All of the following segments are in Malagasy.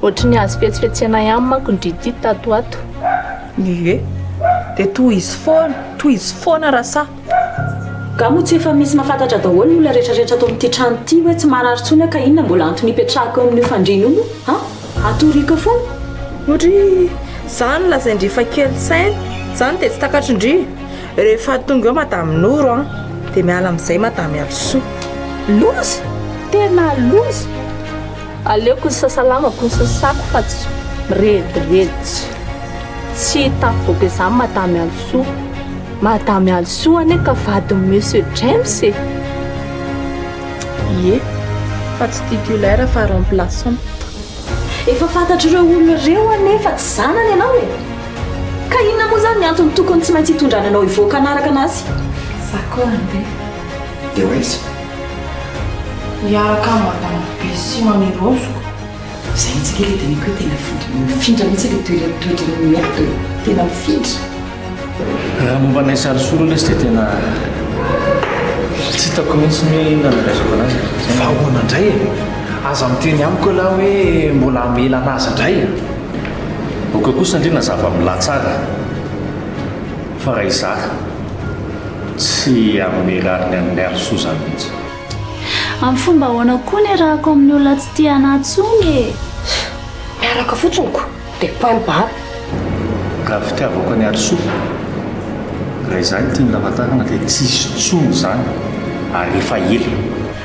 Ohatry ny azo fihetsifetsena ihany manko ndry ity tato ho ato. Ie, dia tohizo foana, tohizo foana rasahy. Nga moa tsy efa misy mahafantatra daholo ny olona rehetra rehetra ato amin'ity trano ity hoe tsy marary intsony aho ka inona mbola antony hipetrahako eo amin'io fandriana io moa an? Atoriako eo foana. Ndry! Zany lazain-dry fa kely saina, zany dia tsy takatrin-dry. Rehefa tonga eo Madame Noro an, dia miala amin'izay Madame Alisoa. Loza! Tena loza! Aleoko ny sasalamako ny sasako fa tsy mirediredy tsy tafavoaka izany Madame Alisoa. Madame Alisoa anie ka vadin'i Monsieur James e! Ie, fa tsy titulaire fa remplaçante. Efa fantatr'ireo olona ireo anie fa tsy zanany ianao e! Ka inona moa izany ny antony tokony tsy maintsy hitondrany anao hivoaka hanaraka anazy? Za koa handeha. Dia ho aiza? Hiaraka amin'i Madame Be sy Mamy Rose ko. Izay mihitsy ange ilay teneniko hoe tena mifindra mihitsy ilay toerana toetran'ny miato e! Tena mifindra. Raha momba anay sary soa aloha lesy dia tena tsy hitako mihitsy ny hoe inona no andraisako anazy e. Fa ahoana indray e? Aza miteny amiko ialahy hoe mbola hamela anazy indray e! Ok kosa ndry nazava amin'lah tsara fa raha izaho tsy hanome rariny an'i Nairosoa izany mihitsy. Amin'ny fomba ahoana koa ny iarahako amin'ny olona tsy tia anah tsony e? Miaraka fotsiny ko! Dia point barre. Raha fitiavako an'i Harisoa, raha izany tian'i Lafatarana dia tsisy intsony izany ary efa ela.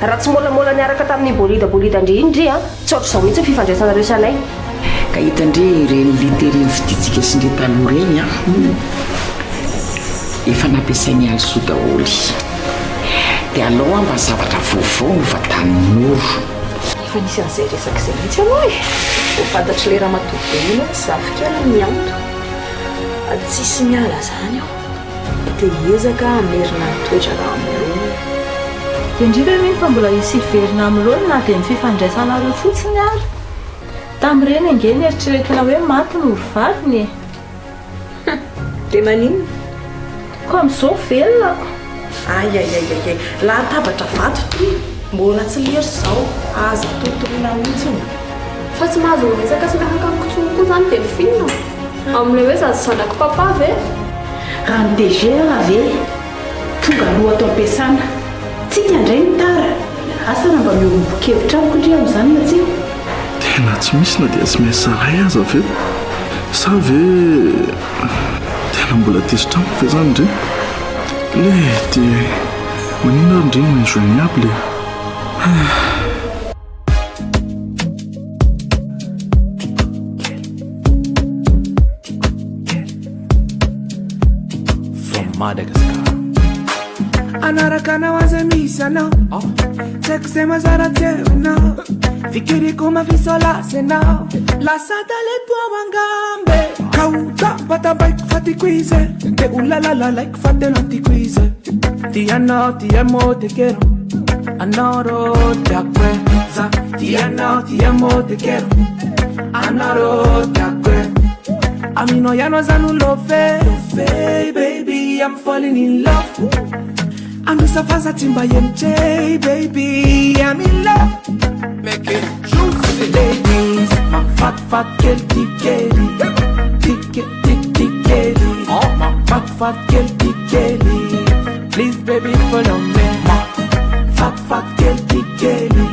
Raha tsy môlamôla niaraka tamin'iny bolida bolida ndry iny ndry an, tsy ohatr'izao mihitsy ny fifandraisanareo sy anay. Ka hitan-dry ireny litera nofidintsika sy ndry taloha ireny an! Hum! Efa nampiasain'i Harisoa daholo. Dia alao an mba zavatra vaovao no vantanin'i Noro. Efa nisy an'izay resaka izay mihitsy aloha e! Vao fantatr'ilay ramatoa be iny hoe tsy zafikeliny ny Ianto. Tsisy miala izany eo. Dia hiezaka hamerina ny toetra raha amin'ny laoniny. Dia ndry ve mino fa mbola hisy hiverina amin'ny laoniny na dia ny fifandraisanareo fotsiny ary? Tamin'ireny ange neritreretina hoe maty ny ory vadiny e! Hum! Dia maninona? Ko amin'izao velona ko! Aiaiaiaiai! Latabatra vato ty! Mbola tsy lery zao! Aza torotoroina mihitsiny! Fa tsy mahazo miresaka sy miaraka amiko intsony koa izany Delphine? Amin'ilay hoe zaza zanak'i papa ve? Raha ny DG ara ve tonga aloha ato am-piasana? Tsika indray no tara! Asa raha mba miombon-kevitra amiko ndry amin'izany na tsia? Tena tsy misy na dia sms iray aza ve? Sa ve tena mbola tezitra amiko ve zany ndry? Le dia maninona ary ndry no injoignable e? From Madagascar. Anaraka anao aza misy anao Tsy haiko izay mazara teo ianao Fikiriko mafisolasy ianao Lasa talento ao angambe Ka ho tabatambaiko fa tiako izy Te ho lalalalaiko fa tena tiako izy Ti anao ti amo te quiero Anao tiako e Za ti anao ti amo te quiero Anao tiako e Aminao ianao za no love Baby I'm falling in love Anosafaza tsy mba MJ baby I'm in love Make it juicy Ladies Mafatifaty kely ty kely Ty ke ty ty kely Mafatifaty kely ty kely Please baby follow me Mafatifaty kely ty kely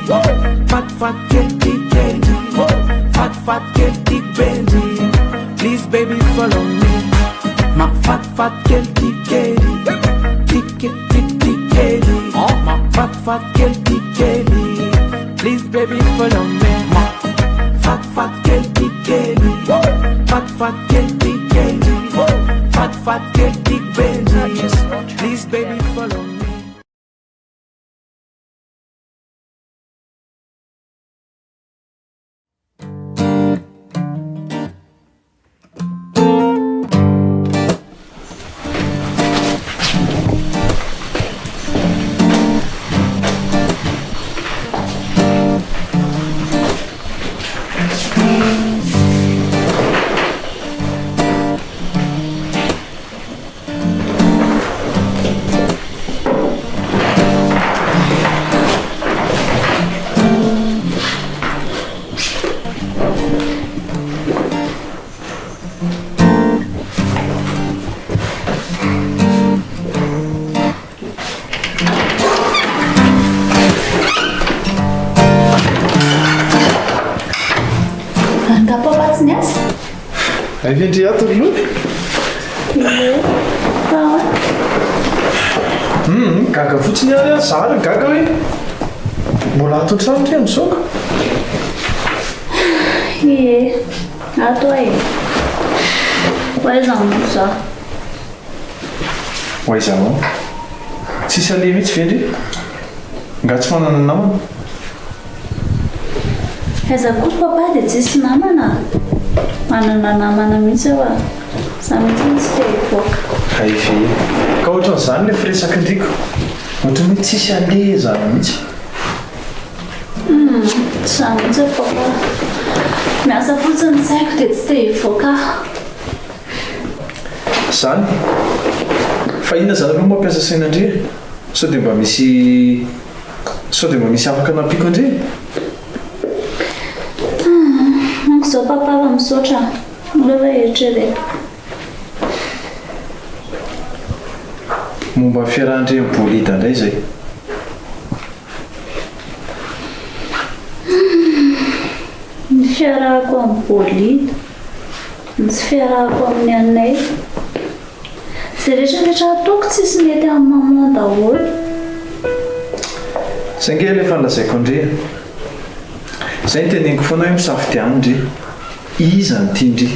Fatifaty kely ty kely Fatifaty kely ty bendy Please baby follow me Mafatifaty kely ty kely Ty ke ty ty kely Mafatifaty kely ty kely Please baby follow me Mafatifaty kely ty kely Fatifaty kely ty kely Fatifaty kely ty bendy Please baby follow me. Hay ve ndry ato ry Lolo? Ie, fa ahoana? Hum, gaga fotsiny ary aho, za ary gaga hoe mbola ato an-trano ndry amin'izao ka. Ie, ato aho e. Ho aiza moa za? Ho aiza ahoana? Tsisy aleha mihitsy ve ndry? Nga tsy manana namana? Aiza koa ry papa dia tsisy namana a! Manana namana mihitsy aho a! Za mihitsy no tsy te hivoaka. Hay ve! Ka ohatran'izany ilay firesak'i Ndriko. Ohatran'ny hoe tsisy aleha izany mihitsy. Humm, tsy izany mihitsy ry papa. Miasa fotsiny ny saiko dia tsy te hivoaka aho. Izany? Fa inona izany aloha mampiasa saina an-dry e? Sao dia mba misy Sao dia mba misy afaka anampiako an-dry e? Manko izao papa fa misaotra a! Mbola va eritreretiko. Momba ny fiarahan-dry amin'i Bolida indray izay. Ny fiarahako amin'i Bolida, ny tsy fiarahako amin'ny anay. Izay rehetra rehetra ataoko tsisy mety amin'ny maman daholo. Zay nge ilay efa nolazaiko an-dry e. Zay no teneniko foana hoe misafidiano ndry. Iza no tian-dry?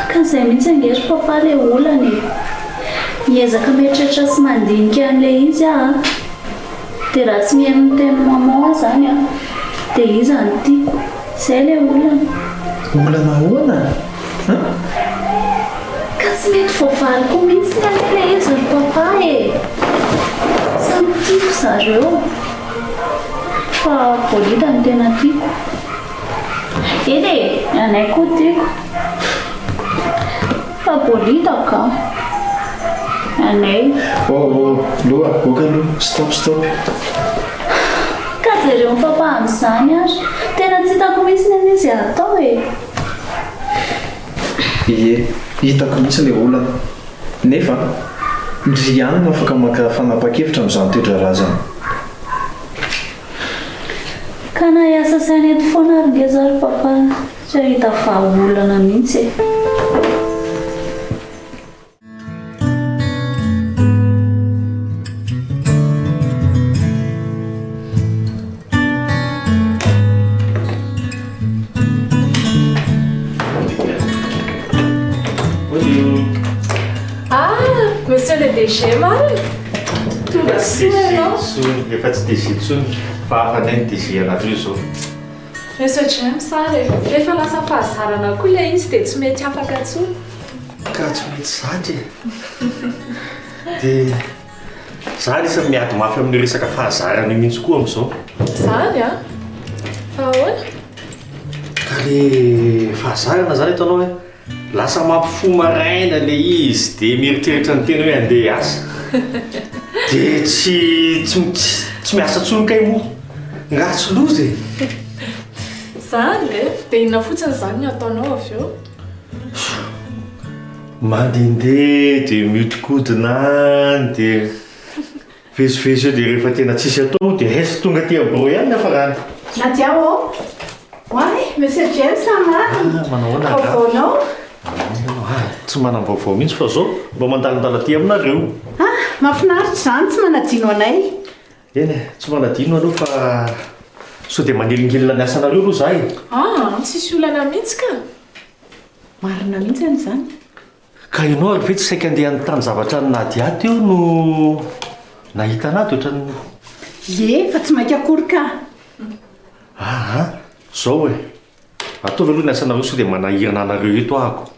Ka izay mihitsy ange ry papa ilay olana e. Miezaka mieritreritra sy mandinika an'ilay izy aho an. Dia raha tsy mihaino ny tenin'i maman aho izany an, dia iza no tiako? Izay ilay olana. Olana ahoana an? Ka tsy mety voavaly koa mihitsy anie ilay izy ry papa e! Samy tiako zareo. Fa Bolida no tena tiako. Eny e, ny anay koa tiako. Fa bolida ka. Anay. Oh oh loha, ok aloha, stop stop. Ka jereo ny papa amin'izany ary. Tena tsy hitako mihitsy anie izay atao e. Ie, hitako mihitsy ilay olana. Nefa, ndry ihany no afaka maka fanapahan-kevitra amin'izany toe-draharaha izany. Ka na hiasa saina eto foana ary nge za ry papa tsy hahita vahaolana mihitsy e. Ah, monsieur le DG marina? Tonga soa ianao. Intsony, efa tsy DG intsony fa hafa indray ny DG anareo izao. Monsieur James ary e, rehefa lasa fahazarana koa ilay izy dia tsy mety afaka intsony. Ka tsy mety zatra e. Dia za anisan'ny miady mafy amin'io resaka fahazarana io mihitsy koa amin'izao. Izany an? Fa ahoana? Ka le fahazarana izany hitanao hoe Lasa mampifoha maraina le izy dia mieritreritra ny tena hoe andeha hiasa. Dia tsy tsy tsy miasa intsony kay moa. Nga tsy loza e? Zany ve? Dia inona fotsiny izany no ataonao avy eo? Mandehandeha dia mihodinkodina any dia mivezivezy eo dia rehefa tena tsisy atao moa dia raiso tonga aty amin'ny birao ihany ny hafarana. Nadia ô! Oay, Monsieur James a marina! Ah, manao ahoana angaha? Vaovaonao? Ah, tsy manam-baovao mihitsy fa zao mba mandalondalo aty aminareo. Ah, mahafinaritra izany, tsy manadino anay. Eny e, tsy manadino aloha fa sao dia manelingelina ny asanareo aloha za e. Ah, tsisy olana mihitsy ka. Marina mihitsy any izany. Ka ianao ary ve tsy saika andeha hanontany zavatra an'i Nadia teo no nahita an'ahy dia ohatran'ny. Ie, fa tsy maika akory ka. Aa, zao e. Ataovy aloha ny asanareo sao dia manahirana anareo eto ahako.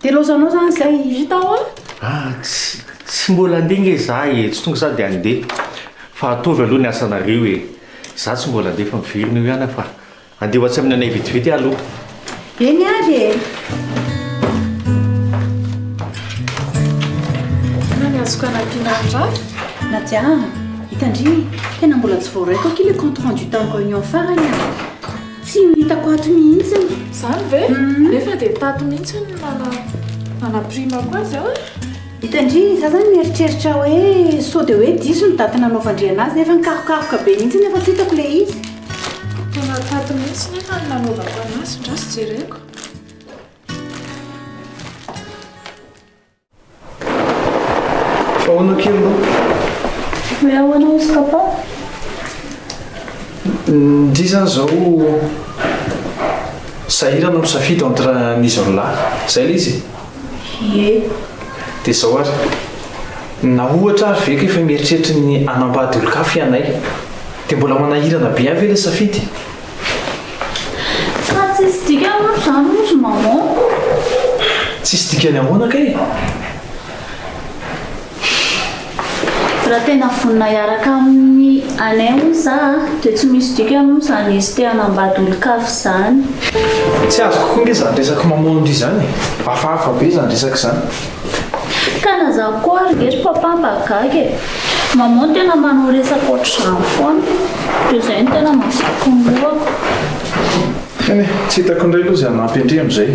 Dia laozanao zany izay. Vita hoa? Ah, tsy, tsy mbola andeha nge za e, tsy tonga za dia andeha. Fa ataovy aloha ny asanareo e. Za tsy mbola andeha fa miverina eo ihany aho fa Andeha ho atsy amin'ny anay vetivety aho aloha. Eny ary e! Inona ny azoko anampiana an'i Raf? Nadia a! Hitan-dry, tena mbola tsy voaraiko akia ilay compte rendu tamin'ny réunion farany a! Tsy hitako ato mihitsy. Izany ve? Nefa dia tato mihitsy no nana nanapirimako azy an! Hitan-dry, za zany mieritreritra hoe sao dia hoe diso ny daty nanaovan-dry anazy nefa nikarokaroka be mihitsy nefa tsy hitako ilay izy. tato mihitsy nefa no nanaovako anazy, ndraso jereko. Fa ahoana kely aloha? Hoe ahoana hozy papa? Ndry zany zao sahirana misafidy entre an'izy roalahy. Zay ilay izy e? Ie. Dia izao ary, na ohatra ary ve ka efa mieritreritra ny hanambady olon-kafa ianay, dia mbola manahirana be ahy ve ilay safidy? Fa tsisy dikany hono izany hozy maman. Tsisy dikany ahoana kay e? Raha tena vonona hiaraka amin'ny anay hono za dia tsy misy dikany hono izany izy te hanambady olon-kafa izany. Tsy azoko koa nge izany resak'i maman ndry izany e! Hafahafa be izany resaka izany. Ka na za koa ary nge ry papa mba gaga e! Maman tena manao resaka ohatr'izany foana dia izay no tena mahavaky ny lohako. Eny e, tsy hitako indray aloha izay hanampy an-dry amin'izay.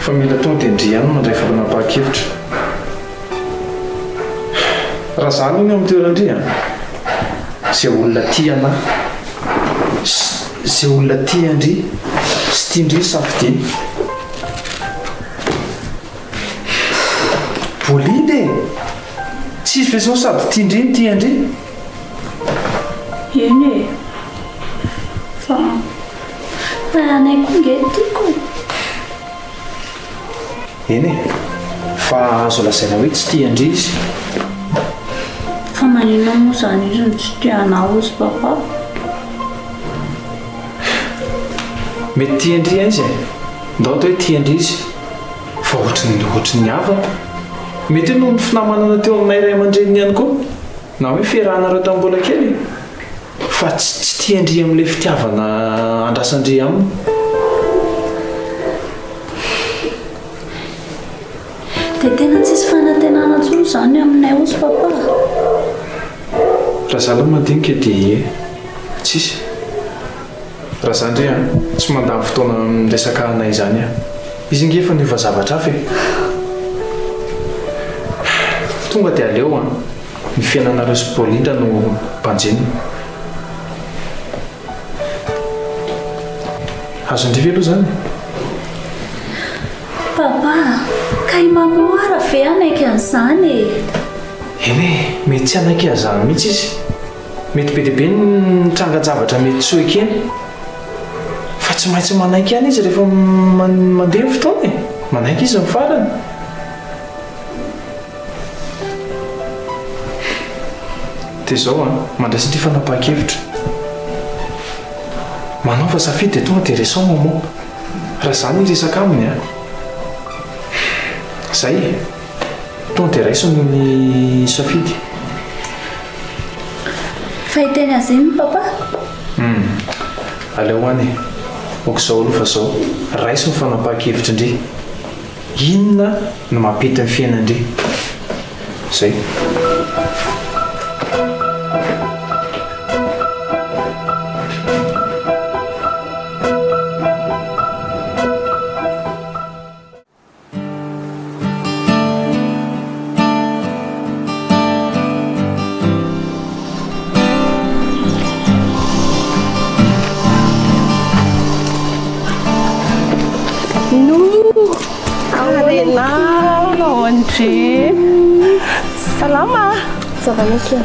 Fa mila tonga dia ndry ihany no mandray fanapahan-kevitra. Raha za aloha ny eo amin'ny toeran-dry an, izay olona tia anà sy izay olona tia an-dry sy tian-dry safidiana. Bolida e! Tsy izy ve izao sady tian-dry no tian-dry? Eny e! Fa fa anay koa nge tiako e! Eny e! Fa azo lazaina hoe tsy tian-dry izy. Fa maninona moa izany izy no tsy tia anah hozy papa? Mety tian-dry izy e! Ndao atao hoe tian-dry izy. Fa ohatry ny ohatry ny havana. Mety hoe noho ny finamanana teo aminay ray aman-dreniny ihany koa. Na hoe fiarahanareo tamin'ny mbola kely e. Fa tsy tsy tian-dry amin'ilay fitiavana andrasan-dry aminy. Dia tena tsisy fanantenana intsony izany aminay hozy papa a. Raha za aloha mandinika dia ie. Tsisy. Raha za ndry an, tsy mandany fotoana amin'ny resaka anay izany aho. Izy ange efa niova zavatra hafa e. Tonga dia aleo an, ny fiainanareo sy Belinda no banjinina. Azon-dry ve aloha izany e? Papa, ka i Maman ara ve hanaiky an'izany e? Eny e, mety tsy hanaiky an'izany mihitsy izy. Mety be dia be ny trangan-javatra mety tsy ho ekeny. Fa tsy maintsy manaiky ihany izy rehefa mandeha ny fotoana e! Manaiky izy ny farany. Dia izao an, mandraisa ity fanapahan-kevitra. Manaova safidy dia tonga dia resaho maman. Raha izaho no hiresaka aminy an. Izay e. Tonga dia raiso ny safidy. Fa hiteny azy inona papa? Hum. Aleo any e. Ok zao aloha fa zao. Raiso ny fanapahan-kevitry ndry. Inona no mampety ny fiainan-dry? Zay. Karena, André. Salama. Ça va akia.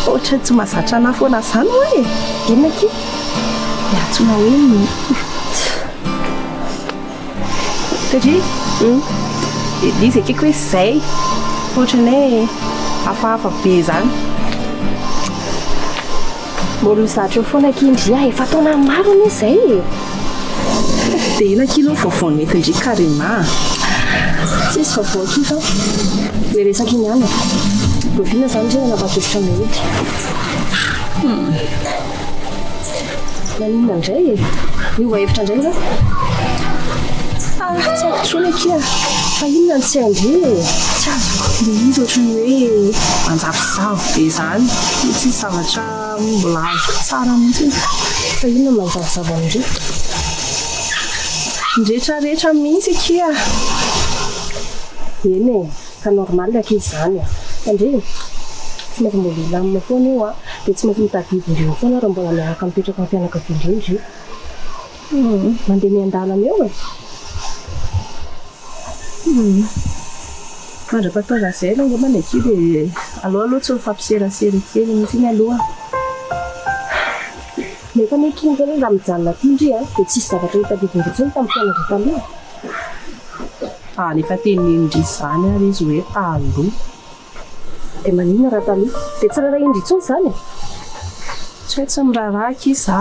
Ohatran'ny tsy mahazatra anah foana izany ho'a e. Inona akia? Miantso hoe ny. Satria Elise ekeko hoe zay fa ohatran'ny hoe hafahafa be izany. Mbola ho zatra eo foana akia ndry a, efa taona maro anie izay e. Dia inona akia aloha ny vaovao nentin-dry Karima a? Tsisy vaovao akia fa ilay resaka iny ihany e. Oviana izany ndry hanapa-kevitra mihody? Maninona indray e? Niova hevitra indray nga? Ah, tsy haiko intsony akia. Fa inona no tsy hain-dry e? Tsy azoko. Ilay izy ohatran'ny hoe manjavozavo be izany. Tsisy zavatra mbola azoko tsara mihitsy. Fa inona no manjavozavo amin-dry? Ny retraretra mihitsy akia. Eny e, ka normal akia izany a. Fa ndry, tsy maintsy mbola hilamina foana io a. Dia tsy maintsy mitadidy indreo foana raha mbola miaraka mipetraka amin'ny fianakavian-dreo ndry. Hum, mandeha miandalana eo e. Hum. Mandra-pahatonga an'izay aloha angamba ny akia dia aleo aloha tsy mifampiserasera kely mihitsy iny aloha. Nefa anie akia ndry raha mijanona aty ndry a, dia tsisy zavatra ho tadidin-dry intsony tamin'ny fiainan-dry taloha. Ah, nefa tenenin-dry izany ary izy hoe taloha. Dia maninona raha taloha? Dia tsy rarahian-dry intsony izany e? Tsy hoe tsy miraharaha akia za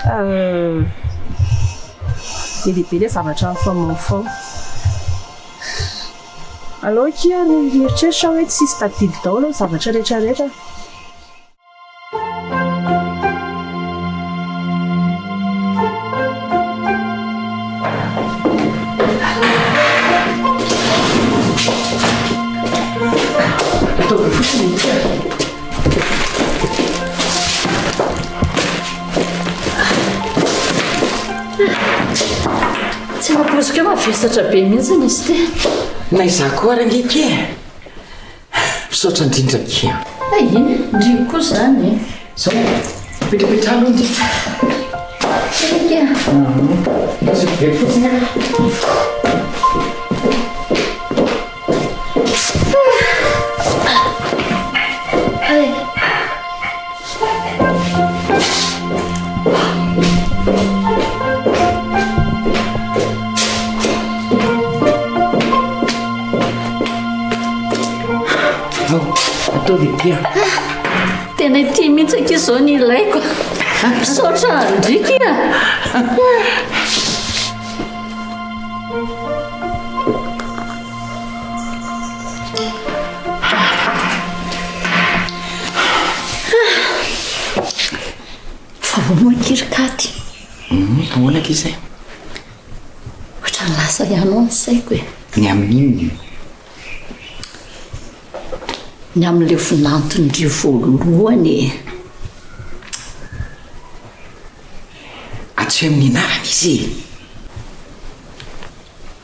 a. Be dia be ilay zavatra mifamofomo. Aleo akia ary hieritreritra hoe tsisy tadidy daholo ny zavatra rehetra rehetra. Ataovy fotsiny ity e. Tsy nampoiziko hoe mavesatra be mihitsy izy ity. Na izaho koa ary ange ity e. Misaotra indrindra akia. Hay e, ndry koa izany e. Zao, mipetrapetraha aloha ndry. Eny akia. Asiako very fotsiny aho. Hay. Ataovy ity a. Tena ity mihitsy akia izao ny ilaiko. Misaotra andriky a. Fa ahoana akia ry Katy? Ahoana akia izay? Ohatran'ny lasa ihany ao ny saiko e. Ny amin'inona io? Ny amin'ilay vinanton-dry voalohany e. Antsoy amin'ny anarany izy e!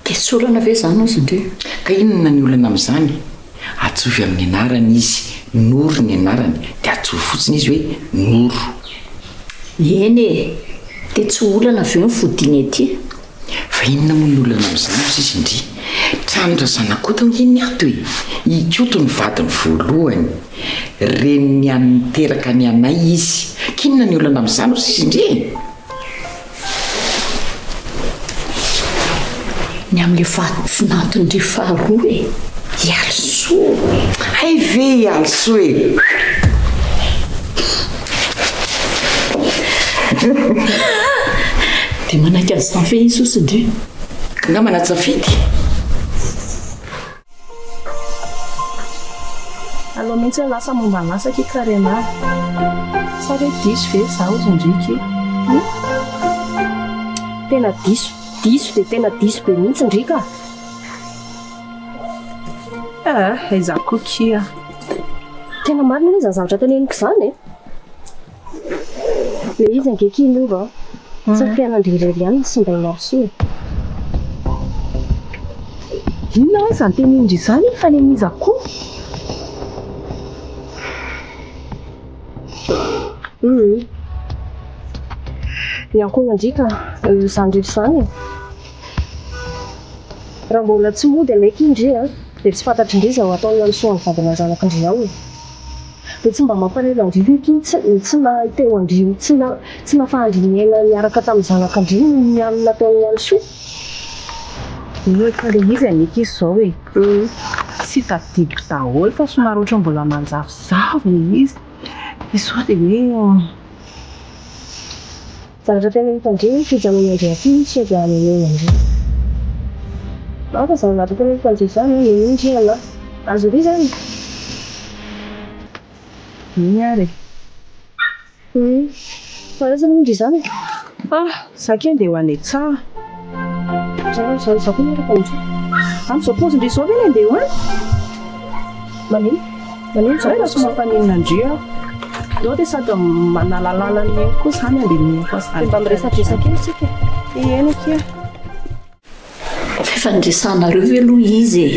Dia tsy olana ve izany ozy ndry? Ka inona ny olana amin'izany? Atsovy amin'ny anarany izy, Noro ny anarany, dia atsovy fotsiny izy hoe Noro. Eny e! Dia tsy olana ve ny fodiany aty? Fa inona moa ny olana amin'izany ozy izy ndry? Tranon-dRazanakoto ange ny ato e! I Koto ny vadiny voalohany, renin'ny an'ny niteraka ny anay izy. K'inona ny olana amin'izany ozy izy ndry e? Ny amin'ilay vato vinanton-dry faharoa e! I Alisoa! Hay ve i Alisoa e! Dia manaiky an'izany ve izy ozy ndry? Angamba natsafidy. Aleo mihitsy ny lasa momba ny lasa akia Karena a! Sa ve diso ve izaho ry ndriky e? Tena diso, diso dia tena diso be mihitsy ndry ka! Eh, izaho koa kia. Tena marina anie izany zavatra teneniko izany e! Ilay izy ange akia niova an! Tsy ny fiainan-dry irery ihany no simbain'i Arsoa e! Inona ho'a izany tenenin-dry izany fa ny an'iza koa? Hum. Ny ankohonan-dry ka, izany rehetra izany e! Raha mbola tsy mody anie akia ndry an, dia tsy fantatry ndry izay ho ataon'i Alisoa ny vady aman-janaky ndry ao e! Dia tsy mba mampalahelo an-dry ve akia tsy tsy nahay teo an-dry tsy na tsy nafahan-dry niaina niaraka tamin'ny zanak-ndry ny amin'ny nataon'i Alisoa? Io efa le izy anie akia izao e! Tsy tadidiko daholo fa somary ohatran'ny mbola manjavozavo le izy, dia sao dia hoe. Zavatra tena hitandremo ny fijanonandry aty sao dia hanenenandry. An fa zavatra tena hitandremo zany an, nenendry ialahy. Azo ry zany. Iny ary e. Hum. Fa aiza moa ndry izany e? Ah, za kely ndeha ho any an-tsaha. Za, za, za koa miaraka amin-dry. Amin'izao paozin-dry izao ve ny handeha ho any? Manino? Manino Zay raha tsy mampaninona an-dry aho. Ndao dia sady manalalala an'i Neny koa izany handeha mihinana Dia mba miresadresaka eny isika e. Eny akia. Fa efa niresahanareo ve aloha izy e?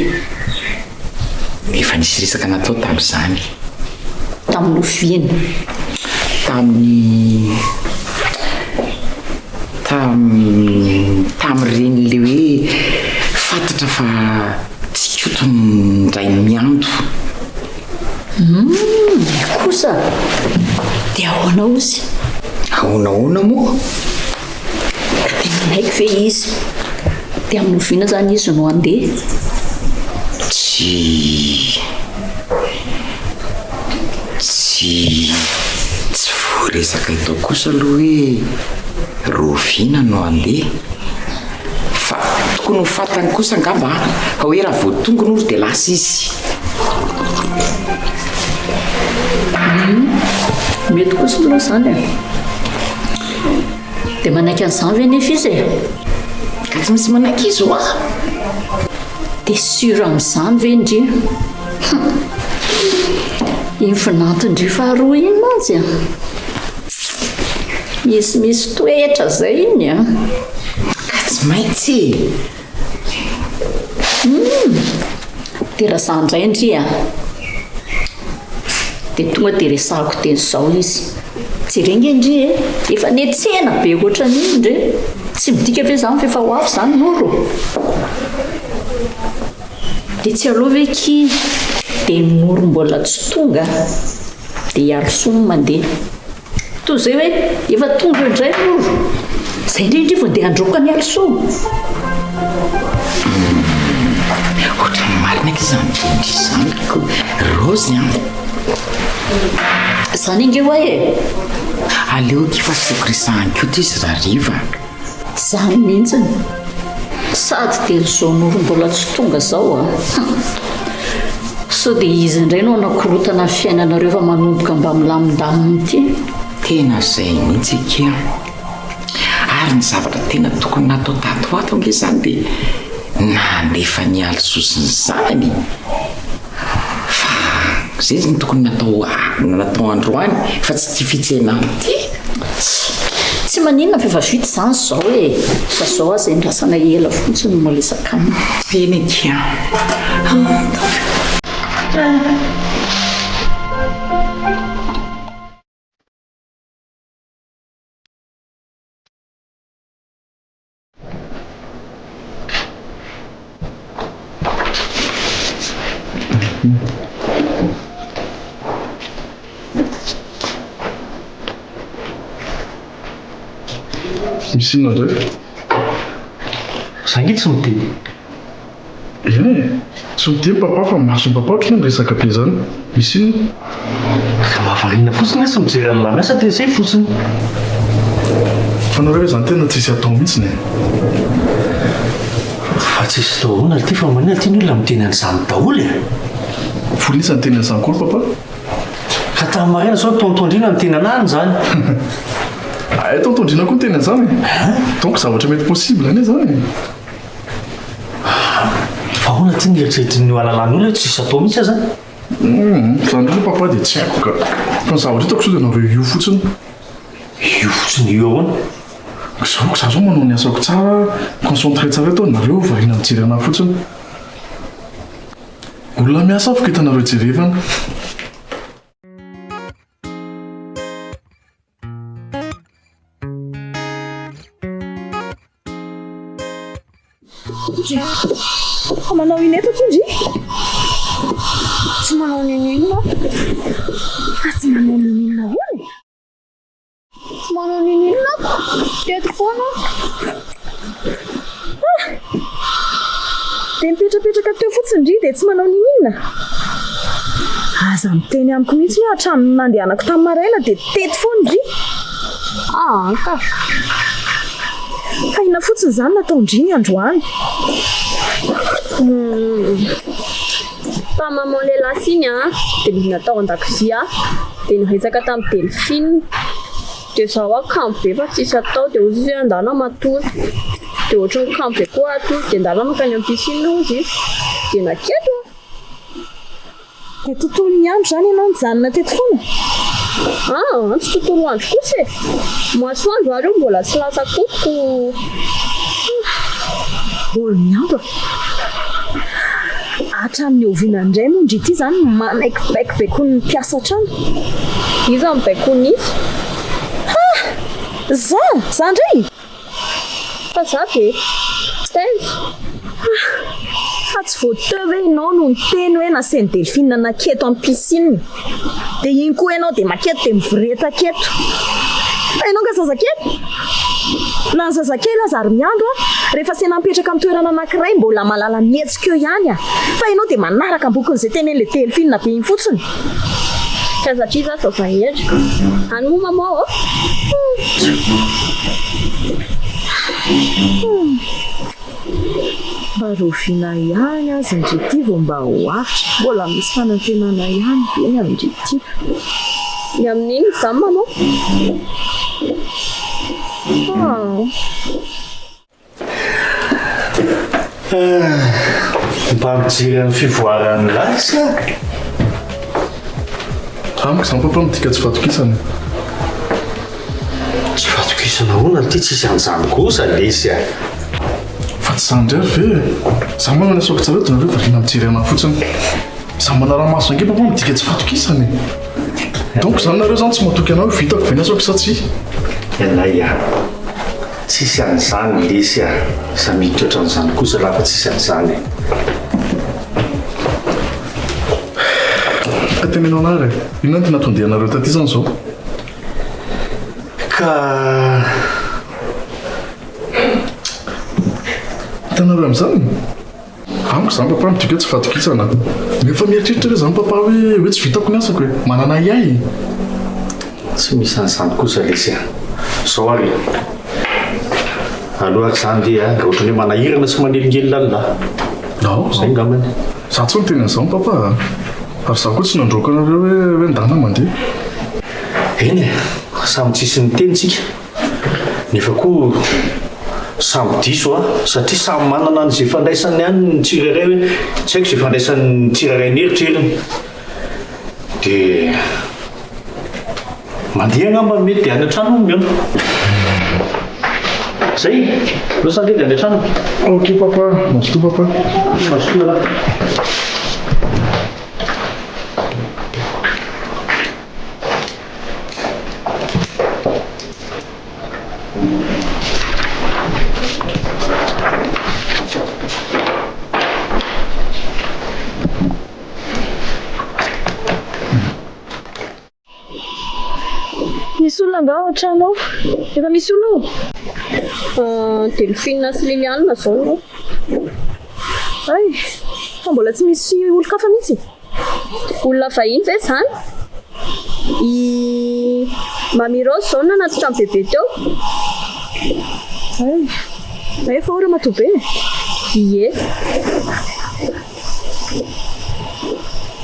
Efa nisy resaka natao tamin'izany. Tamin'ny oviana? Tamin'ny tam tamin'ireny le hoe fantatra fa tsy Koto ny Rainimiando. Humm hay kosa! Dia ahoana ozy? Ahoana ahoana moa? Ka dia manaiky ve izy? Dia amin'ny oviana izany izy no handeha? Tsy tsy tsy voaresaka eto kosa aloha hoe rahoviana no handeha fa tokony ho fantany kosa angamba fa hoe raha vao tonga Noro dia lasa izy. Hum, mety kosa aloha izany e. Dia manaiky an'izany ve nefa izy e? Ka tsy maintsy manaiky izy hoa. Dia sûr amin'izany ve ndry? Hum. Iny vinanton-dry faharoa iny mantsy an. Misimisy toetra izay iny an. Ka tsy maintsy e. Hum. Dia raha izaho indray ndry an. Dia tonga dia resahako teny izao izy. Jereo nge ndry e! Efa netsena be ohatran'iny ndry. Tsy midika ve izany fa efa ho avy izany Noro? Dia tsy aleo ve ki dia Noro mbola tsy tonga dia i Alisoa no mandeha. Toy izay hoe efa tonga eo indray Noro. Izay indray ndry vao ndeha handroaka an'i Alisoa. Humm, ohatran'ny marina akia izany tenin-dry izany ko Raozy an! Izany ange hoa e! Aleo akia fa asiako resahany Koto izy rahariva. Izany mihitsiny. Sady dia izao Noro mbola tsy tonga izao an! Hum! Sao dia izy indray no hanakorotana ny fiainanareo efa manomboka mba milamindamina ity? Tena izay mihitsy akia. Ary ny zavatra tena tokony natao tato ho ato ange izany dia nandefa an'i Alisoa sy ny zanany e! Fa izay no tokony natao natao androany fa tsy ity fitsenana ity. Tsy maninona fa efa vita izany izao e! Fa izao aza endrasana ela fotsiny no miresaka aminy. Eny akia. Misy inona indray? Za nge tsy miteny. Eny e! Tsy miteny papa fa mason'i papa ohatran'ny hoe miresaka be izany. Misy inona? Ka mahavariana fotsiny aho tsy mijery an'lah miasa dia izay fotsiny. Fa nareo ve izany tena tsisy atao mihitsiny e? Fa tsisy atao ahoana ry ty fa maninona ty ny olona miteny an'izany daholo e? Fony iza niteny an'izany koa ry papa? Ka tamin'ny maraina zao tonton Ndrina niteny anah an'izany. Hay tonton Ndrina koa niteny an'izany e? Donc zavatra mety possible anie izany e? Fa ahoana ty ny eritreretin'io alalàna io le tsisy atao mihitsy aza? Humm, zany ndray papa dia tsy haiko ka. Fa ny zavatra hitako sao dia nareo io fotsiny. Io fotsiny io ahoana? Zao, za zao manao ny asako tsara, concentré tsara eto, nareo variana mijery anahy fotsiny. Olona miasa afaka hitanareo jerevana. Fa manao inona eto akia ndry? Tsy manao n'inon'inona aho. Fa tsy manao n'inon'inona ahoana e? Tsy manao n'inon'inona aho. Teto foana aho. Ah! Dia mipetrapetraka teo fotsiny ndry dia tsy manao n'inon'inona? Aza miteny amiko mihitsy hoe hatramin'ny nandehanako tamin'ny maraina dia teto foana ndry. Aa ka! Fa inona fotsiny izany nataon-dry ny androany? Fa maman le lasa iny an, dia nidina tao an-dakozia dia niresaka tamin'i Delphine. Dia izaho aho kamo be fa tsisy atao dia hozy izy hoe andana matory. Dia ohatran'ny kamo be koa aho hatory dia ndana mankany amin'ny piscine hozy izy. Dia naketo aho. Dia tontolon'ny andro izany ianao nijanona teto foana? Aa, tsy tontolo andro kosa e! Masoandro ary io mbola tsy lasa akory ko. Mbola ny andro a! Hatramin'ny oviana indray moa ndry ity izany manaiky baiko baikoin'ny mpiasa hatrany? Iza no baikoin'iza? Ha! Za! Za indray? Fa za ve? Taiza? Ha! Fa tsy vao teo ve ianao no niteny hoe nasain'i Delphine naketo amin'ny piscine? Dia iny koa ianao dia maketo dia mivoretaka eto. Fa ianao nga zazakely? Na ny zazakely aza ary miandro a! Rehefa asaina mipetraka amin'ny toerana anankiray mbola mahalala mihetsika eo ihany a! Fa ianao dia manaraka am-bokin'izay tenenin'ilay Delphine be iny fotsiny. Ka satria za zaza hendry. Any moa maman ô? Mba rahoviana ihany aza ndry ity vao mba ho avotra? Mbola misy fanantenana ihany ve ny amin-dry ity? Ny amin'inona izany maman? Ah. Mba mijery ny fivoaran'ny lasa. Amiko izany papa midika tsy fatokisana e. Tsy fatokisana ahoana ity tsisy an'izany kosa lesy a. Fa tsy izany indray ry ve e. Za manana ny asako tsara dia nareo variana mijery anah fotsiny. Za manara-maso ange papa midika tsy fatokisana e. Donc izany nareo izany tsy matoky anah hoe vitako ve ny asako sa tsia. Ianay a. Tsisy an'izany lesy a. Za miditra ohatran'izany kosa lahy fa tsisy an'izany e. Ka teneno anah re, inona no tena anton-dianareo taty izany izao? Ka. Hitanareo amin'izany? Amiko izany papa midika hoe tsy fatokisana. Nefa mieritreritra ve izany papa hoe hoe tsy vitako ny asako e? Manana ahiahy e? Tsy misy an'izany kosa lesy a. Zao ary e. Aleo ary izany dia raha ohatran'ny hoe manahirana sy manelingelina an'lah. Ao. Zay ngambany. Za tsy niteny an'izany papa a. Ary za koa tsy nandroaka anareo hoe hoe ndana mandeha. Eny e, samy tsisy niteny tsika. Nefa koa samy diso a, satria samy manana an'izay fandraisany any ny tsirairay hoe tsy haiko izay fandraisan'ny tsirairay ny eritreriny. Dia mandeha angamba ny mety dia any an-trano hono mihaona. Zay, losa andeha dia any an-trano. Ok papa, mazotoa papa. Mazotoa ialahy. Misy olona angaha ao an-trano ao? Efa misy olona ao? Ah, Delphine sy Liliane izao no. Hay, fa mbola tsy misy olon-kafa mihitsy? Olona vahiny ve izany? I Mamy Rose izao no nanatitra an'i Bebe teo. Hay, efa ao ramatoa be e? Ie.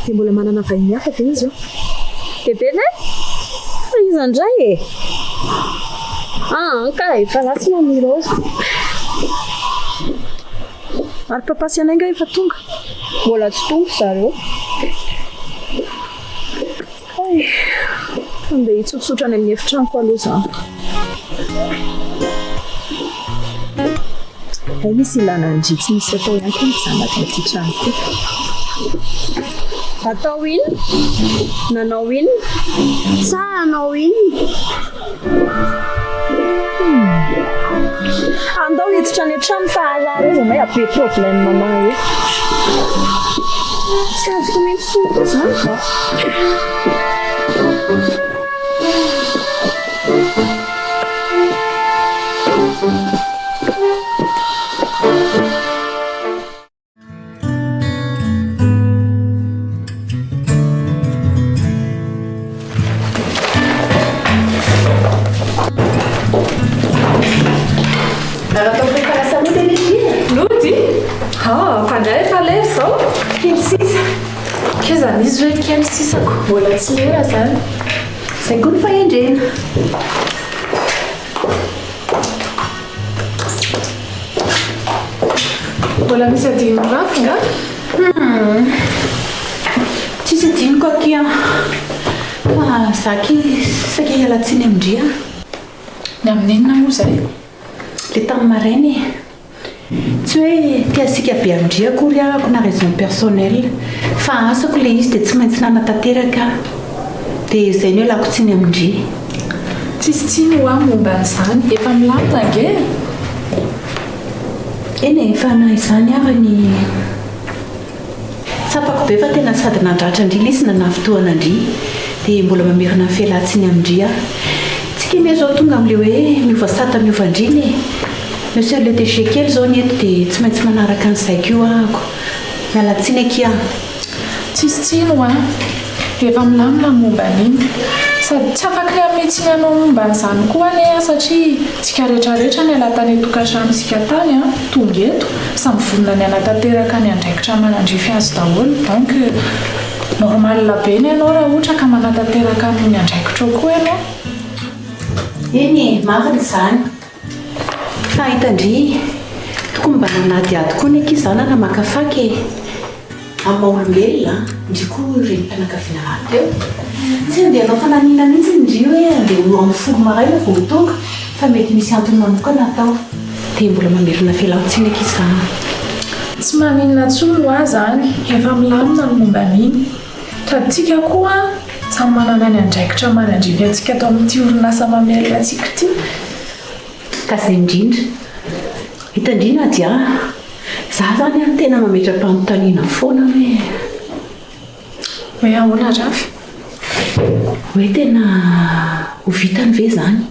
Dia mbola manana vahiny hafa ve izy ao? Bebe ve? Fa iza indray e? Aa ka, efa lasa Mamy Rose. Ary papa sy anay nga efa tonga? Mbola tsy tonga zareo. Hay, andeha hitsotsotra any amin'ny efitranoko aloha za. Hay misy ilana an-dry tsy misy atao ihany koa ny zanaka ity trano ity. Atao inona? Nanao inona? Sa hanao inona? Andao hiditra any an-trano fa harary eo vao may be problème maman eo. Tsy azoko mihitsy tompoko izany. Nody? Ah, fa ndray efa lera izao. Kely sisa. Keza izy hoe kely sisako. Mbola tsy lera izany. Izay koa ny fahendrena. Mbola misy adinon'i Rafy nga? Hum. Tsisy adinoko aky an. Fa za aky saika hiala tsiny amin-dry an. Ny amin'inona moa izay? Le tamin'ny maraina e. Tsy hoe te hasiaka be amin-dry akory ahako na raison personnelle fa asako ilay izy dia tsy maintsy nanatanteraka aho. Dia izay no ialako tsiny amin-dry. Tsisy tsiny ho ahy momba an'izany, efa milamina ange e! Eny e, fa na izany ary ny. Tsapako be fa tena sady nandratra an-dry ilay izy no nanafintohana an-dry. Dia mbola mamerina ny fialan-tsiny amin-dry aho. Tsika anie izao tonga amin'ilay hoe miova sata miova andriana e! Monsieur le DG kely izao ny eto dia tsy maintsy manaraka an'izay koa ahako. Miala tsiny akia a! Tsisy tsiny hoa. Efa milamina ny momba an'iny. Sady tsy afaka ny hanome tsiny anao momba an'izany koa anie aho satria tsika rehetrarehetra niala tany an-tokantranontsika tany an, tonga eto, samy vonona ny hanatanteraka ny andraikitra manandrify azy daholo donc normal be ny anao raha ohatra ka manatanteraka ny andraikitrao koa ianao. Eny e, marina izany. Fa hitan-dry, tokony mba nanadihady koa ny ankizy zany na namakafaka e! Amin'ny maha olombelona, ndry koa renim-pianakaviana rahateo. Tsy handeha hanao fanamiana mihitsy ndry hoe handeha ho amin'ny folo maraina vao ho tonga fa mety misy antony manokana atao. Dia mbola mamerina fialan-tsiny ankizy zany. Tsy maninona intsony hoa zany, efa milamina ny momba an'iny. Sady tsika koa samy manana ny andraikitra manandrify antsika ato amin'ity orinasa mamelona antsika ity. Ka zay indrindra. Hitan-dry Nadia, za zany an tena mametra-panontaniana foana hoe. Hoe ahoana Rafy? Hoe tena ho vitany ve izany?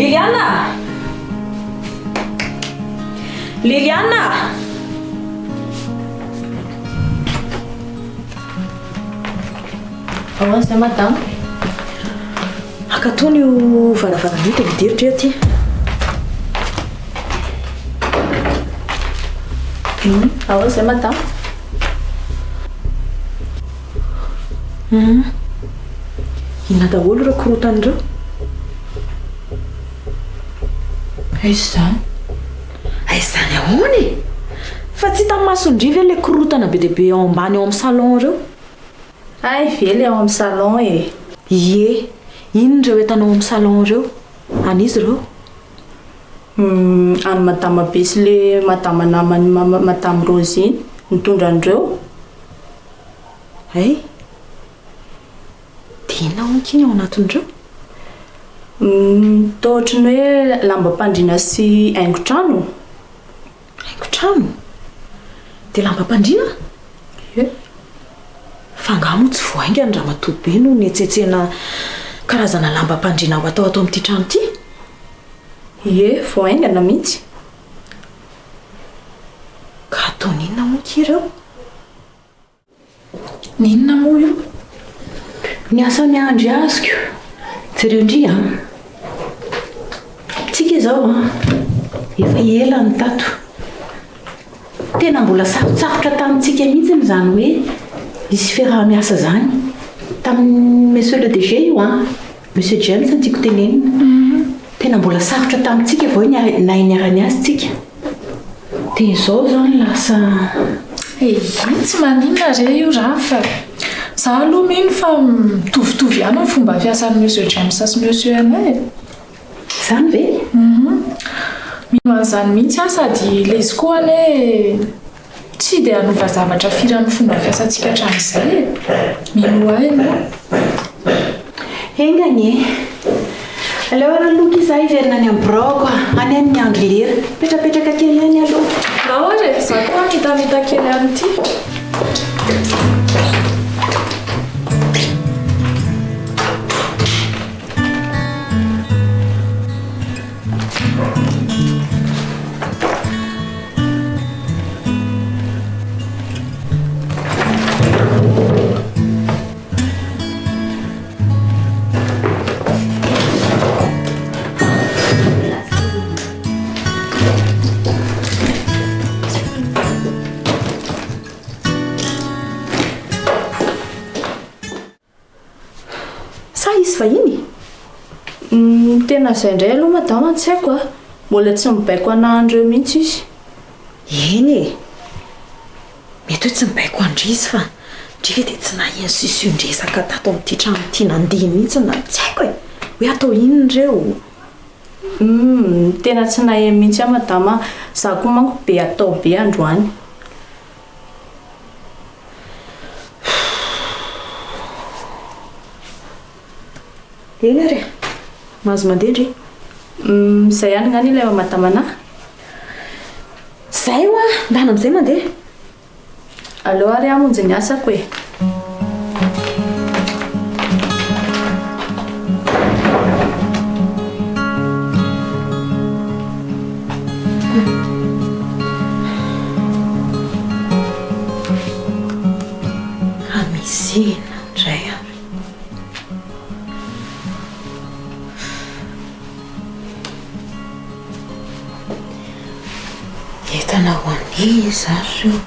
Liliana! Liliana! Ahoana izay madama? Akatony io varavarana io dia midiro dry aty. Hum, ahoana izay madama? Hum. Inona daholo ireo korontana ireo? Aiza izany? Aiza izany ahoana e? Fa tsy hitan'ny mason-dry ve ilay korontana be dia be ao ambany ao amin'ny salon ireo? Hay ve le ao amin'ny salon e! Ie, inona ireo entana ao amin'ny salon ireo? An'iza ireo? Humm, an'i madama be sy le madama naman'i mama madame Rose iny, nitondra an'ireo. Hay! Dia inona hono ky ny ao anatin'ireo? Humm, toa ohatran'ny hoe lambam-pandriana sy haingon-trano? Haingon-trano? Dia lambam-pandriana? Ie. Fa angaha moa tsy vao haingana ramatoa be no nihetsetsena karazana lambam-pandriana ho atao ato amin'ity trano ity? Ie, vao haingana mihitsy. Ka ataony inona moa akia ireo? N'inona moa io? Ny asa miandry azoko. Jereo ndry an! Tsika izao an, efa ela no tato. Tena mbola sarotsarotra tamintsika mihitsy izany hoe hisy fiaraha-miasa izany. Tamin'i Monsieur le DG io an, Monsieur James no tiako tenenina. Tena mbola sarotra tamintsika vao hoe nahay niara-niasa tsika. Dia izao izany lasa. Ehe, tsy maninona re io Rafa e. Za aloha mino fa mitovitovy ihany ny fomba fiasan'i Monsieur James sy Monsieur Anay e. Izany ve? Hum. Mino an'izany mihitsy aho sady ilay izy koa anie tsy dia hanova zavatra firy amin'ny fomba fiasantsika hatramin'izay e. Minoa ahy ianao. Enga anie. Aleo ary aloha akia za hiverina any amin'ny biraoko a. Any aho miandry lera. Mipetrapetraka kely any aloha. Ndao ary e, za koa hamitamita kely an'ity. Sa hisy vahiny? Ny tena izay indray aloha madama tsy haiko a! Mbola tsy mibaiko anà an'ireo mihitsy izy. Eny e! Mety hoe tsy mibaiko an-dry izy fa ndry ve dia tsy naheno sision-dresaka tato amin'ity trano ity nandeha mihitsy na tsy haiko e! Hoe atao inona ireo? Humm, tena tsy naheno mihitsy aho madama a! Za koa manko be atao be androany. Eny ary e! Mahazo mandeha ndry. Humm, izay ihany ngah ny ilay madama anah? Zay hoa! Ndana amin'izay mandeha. Aleo ary hamonjy ny asako e! Raha misy inona indray ary. Entana ho an'iza ary ireo?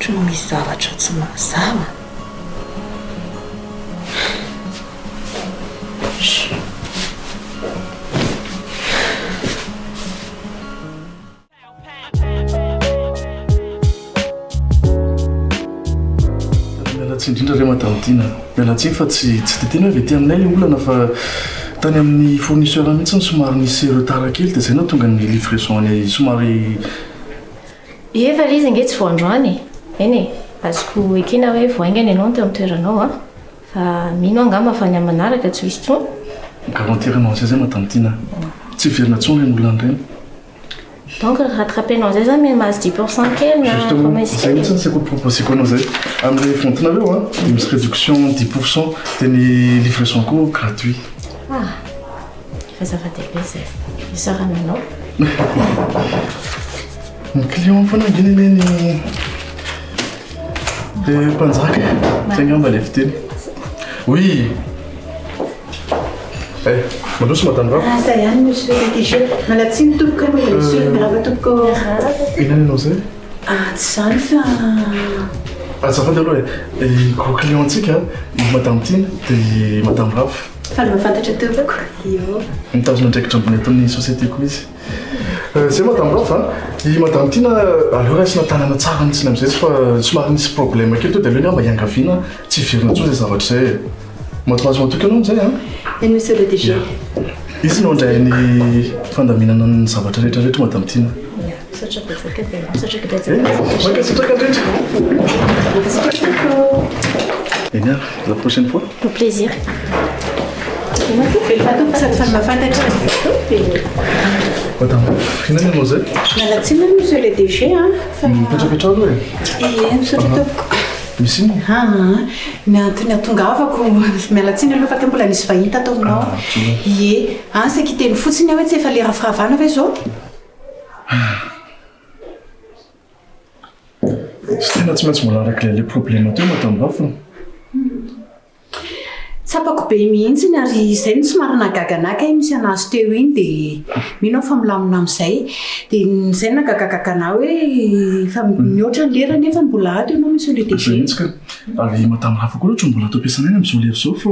Ohatran'ny misy zavatra tsy mazava. Miala tsiny indrindra re Madame Tiana. Miala tsiny fa tsy tsy dia tena hoe avy aty aminay ilay olana fa tany amin'ny fournisseur mihitsy no somary nisy retard kely dia izay no nahatonga ny livraison anay somary Ie fa ilay izy ange tsy vao androany e! Eny e, azoko ekena hoe vao haingana ianao no teo amin'ny toeranao an! Fa mino aho angamba fa ny amin'ny manaraka tsy ho hisy intsony. Mi-garantir anao an'izay zay Madame Tiana. Tsy hiverina intsony ireny olana ireny. Donc rattraper-nao an'izay zany mahazo 10% kely na Justement, remise zay kely. mihitsy no tiako ho-proposer-ko anao zay. Amin'ilay vente-nareo an, dia misy réduction 10% dia ny livraison koa gratuit. Ah, efa zava-dehibe izay. Isaorana anao. Ny client foana ange anie ny le mpanjaka e. Zay angamba ilay fiteny. Oui. Eh, mandroso madame Ravo. Ah, zay ihany monsieur le PDG. Miala tsiny tompoko, mbola misy olona miarahaba tompoko. Inona ianao zay? Ah, tsy izany fa... Azafady aloha e, i gros client-ntsika, i madame Tiana dia i madame Ravo. Faly mahafantatra tompoko. Io. Mitazona andraikitra ambony eto amin'ny société koa izy. Zay madame Ravo a, i madame Tiana aleo raisina tanana tsara mihitsy amin'izay izy fa somary nisy problème kely teo dia aleo angamba hiangaviana tsy hiverina intsony izay zavatra izay e. Mahazo matoky anao amin'izay an? Eny monsieur le DG. Izy no handray ny fandaminana ny zavatra rehetra rehetra madame Tiana. Ya, misaotra betsaka be, misaotra betsaka. Eh, mankasitraka indrindra. Mankasitraka. Eny ary, la prochaine fois. Au plaisir. Veloma tompoko sady faly mahafantatra. Madame, inona ny anao izay? Miala tsiny monsieur le DG an, fa. Mipetrapetraha aloha e. Ie, misaotra tompoko. Misy inona? Aa, ny antony hatongavako, miala tsiny aloha fa teo mbola nisy vahiny tato aminao. Ie, an saika hiteny fotsiny aho hoe tsy efa lera firavana ve izao? Tsy tena tsy maintsy mbola araka ilay problème teo madame Rafina. Tsapako be mihitsiny ary izay no somary nahagaga anah kay misy anazy teo iny dia mino aho fa milamina amin'izay. Dia izay no nahagagagaga anah hoe efa mihoatra ny lera nefa mbola ato ianao monsieur le DG. Izay mihitsy ka. Ary madame Rafa koa ohatra mbola ato am-piasana ihany amin'izao lera izao fa.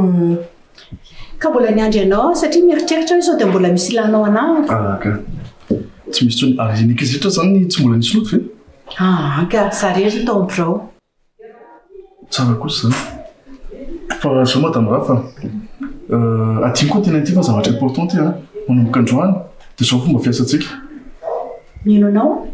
Ka mbola niandry anao aho satria mieritreritra hoe sao dia mbola misy ilanao anah ato. Ah ka. Tsy misy intsony. Ary ny ankizy rehetra izany tsy mbola nisy nody ve? Ah ka, za irery no tao amin'ny birao. Tsara kosa izany. Fa izao madame Rafa, aty koa tena ity fa zavatra important ity an. Manomboka androany dia izao fomba fiasantsika. Mino anao aho.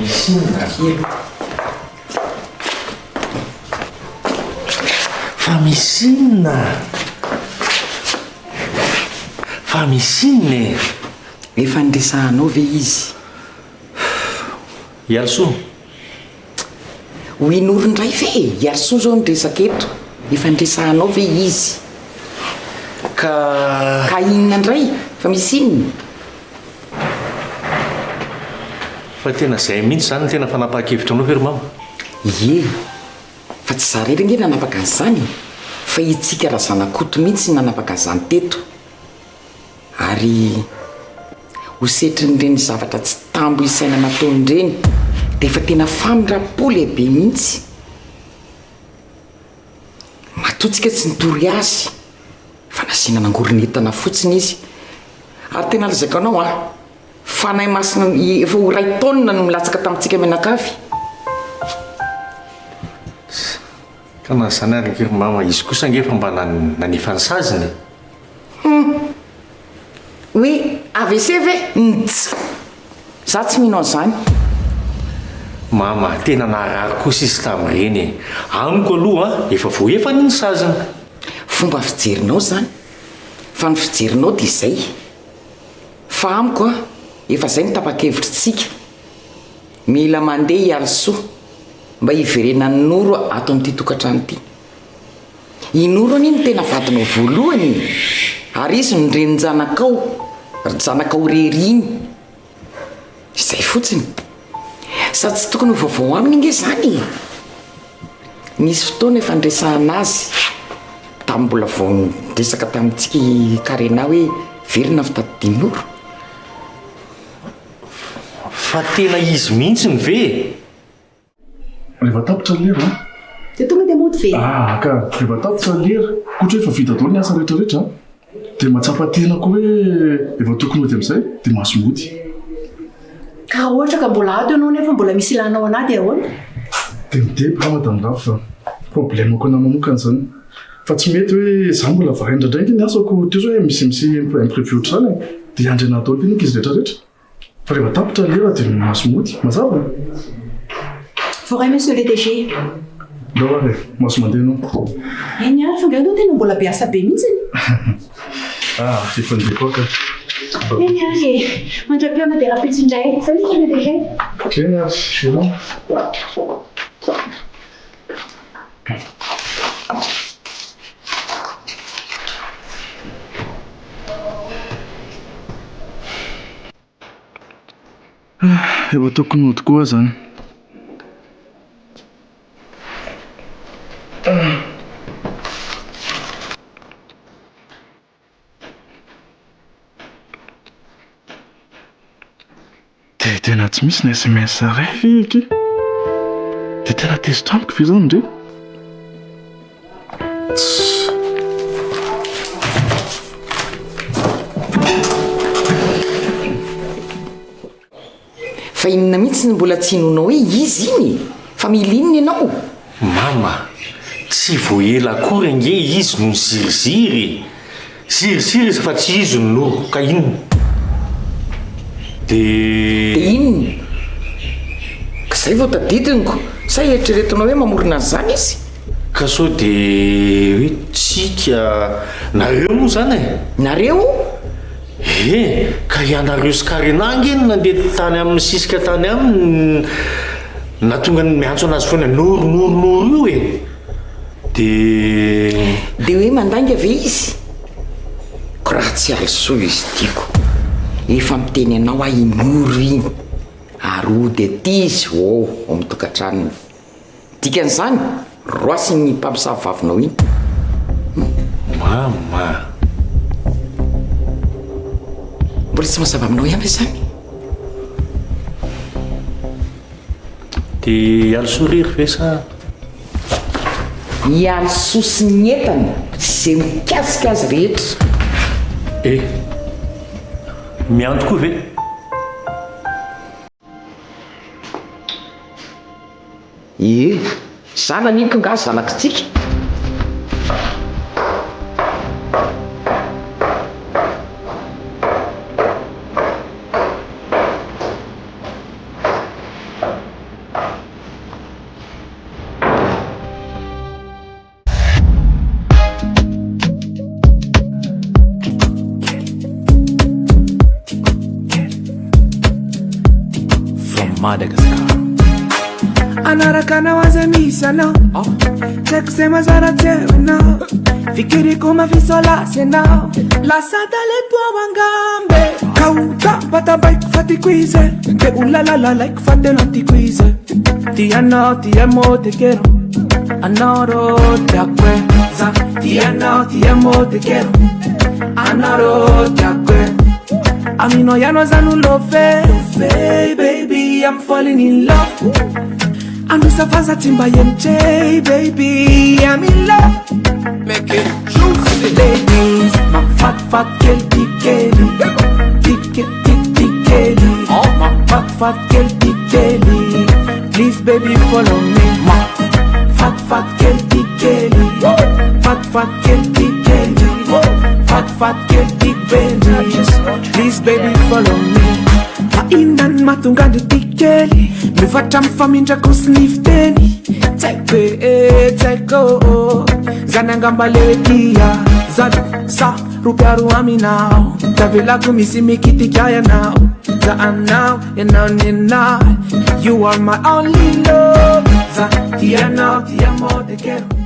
Misy inona? Avia aloha. Fa misy inona? Fa misy inona e? Efa niresahanao ve izy? I Alisoa? Ho i Noro indray ve e? I Alisoa izao no resaka eto. Efa niresahanao ve izy? Ka. Ka inona indray? Fa misy inona? Fa tena izay mihitsy izany no tena fanapahan-kevitra anao ve ry mama? Ie, fa tsy za irery ange nanapaka an'izany e! Fa i Tsika Razanakoto mihitsy no nanapaka an'izany teto. Ary ho setrin'ireny zavatra tsy tambo isaina nataony ireny dia efa tena famindram-po lehibe mihitsy. Matoa tsika tsy nitory azy fa nasiana nangoron'entana fotsiny izy. Ary tena lazaiko anao an, Fanahy Masina efa ho iray taonina no milatsaka tamintsika mianakavy. Ka na izany ary ange ry mama, izy kosa ange efa mba nanefa ny saziny e. Hum! Hoe AVC ve? Nts! Za tsy mino an'izany. Mama, tena naharary kosa izy tamin'ireny e. Amiko aloha efa voaefany ny saziny. Fomba fijerinao izany. Fa ny fijerinao dia izay. Fa amiko an, efa izay ny tapa-kevitritsika. Mila mandeha i Alisoa mba hiverenan'i Noro ato amin'ity tokantrano ity. I Noro anie no tena vadinao voalohany e! Ary izy no renin-janakao, zanakao irery iny. Izay fotsiny. Sady tsy tokony ho vaovao aminy ange izany e! Nisy fotoana efa niresahana azy, tamin'ny mbola vao niresaka tamintsika i Karena hoe velona ny fitadidian'i Noro. Fa tena izy mihitsiny ve e? Rehefa tapitra ny lera an. Dia tonga dia mody ve? Ah ka, rehefa tapitra ny lera, ohatra hoe efa vita daholo ny asa rehetra rehetra an, dia mahatsapa tena koa hoe efa tokony hody amin'izay, dia mahazo mody. Ka raha ohatra ka mbola ato ianao nefa mbola misy ilanao anah dia ahoana? Dia mideby raha madame Ravo fa problème-ko anah manokana izany. Fa tsy mety hoe za mbola variana indraindray ange ny asako, toy izao hoe misy misy imprévu ohatr'izany e, dia hiandry anah daholo ve ny ankizy rehetra rehetra? Fa rehefa tapitra ny lera dia mahazo mody. Mazava? Voaray monsieur le DG. Ndao ary e, mahazo mandeha ianao. Eny ary fa angaha ianao tena mbola be asa be mihitsy? Ah, efa handeha koa ka. Eny ary e, mandra-pihaona dia rahampitso indray. Salut monsieur le DG. Eny ary, veloma. Efa tokony hody koa aho izany. Dia tena tsy misy ny sms iray ve aky? Dia tena tezitra amiko ve izany ndry? Tss. Fa inona mihitsy no mbola tsy inoanao hoe izy iny e? Fa mila inona ianao? Mama, tsy vao ela akory ange izy no niziriziry e! Ziriziry izy fa tsy izy no noro, ka inona? Dia. Dia inona? Ka izay vao tadidiniko, sa eritreretinao hoe mamorona an'izany izy? Ka sao dia hoe tsika, nareo moa izany e? Nareo? Ee, ka ianareo sy Karina ange no nandeha tany aminy sisika tany aminy nahatonga ny miantso anazy foana Noro Noro Noro io e! Dia. Dia hoe mandainga ve izy? Ko raha tsy Alisoa izy tiako. Efa miteny anao aho i Noro iny. Ary hody aty izy ô ao amin'ny tokantranony. Dikan'izany, roasy iny mpamosavy vavinao iny. Mama. Mbola tsy mazava aminao ihany ve izany? Dia i Alisoa irery ve sa? I Alisoa sy ny entany sy izay mikasika azy rehetra. Eh! Miandry koa ve? Ie, zanany iny k'ngaha zanak'tsika? Madagascar. Anaraka anao aza misy anao Tsy haiko izay mazara tsy eo ianao Fikiriko mafisolasy ianao Lasa adala eto aho angamba e Ka ho tabatabaiko fa tiako izy e Dia ho lalalalaiko fa tena tiako izy e Tia anao, ti amo, te quiero Anao rô tiako e Za tia anao, ti amo, te quiero Anao rô tiako e Aminao ihany za no love Love baby, I'm falling in love Androsa fa za tsy mba hemotra baby, I'm in love Make it juicy. Ladies, mahafatifaty kely ty kely Ty ke ty ty kely Mahafatifaty kely ty kely Please baby follow me Mahafatifaty kely ty kely Fatifaty kely ty kely Fatifaty kely ty baby Please baby follow me Fa inona ny mahatonga andry ty kely Mifatra amin'ny famindrako sy ny fiteny Tsy haiko e, tsy haiko Zany angamba le hoe tia Zany sa ropiaro aminao Tavelako misy mikitika ianao Za anao, ianao ny anahy You are my only love Za tia anao, ti amo, te quiero.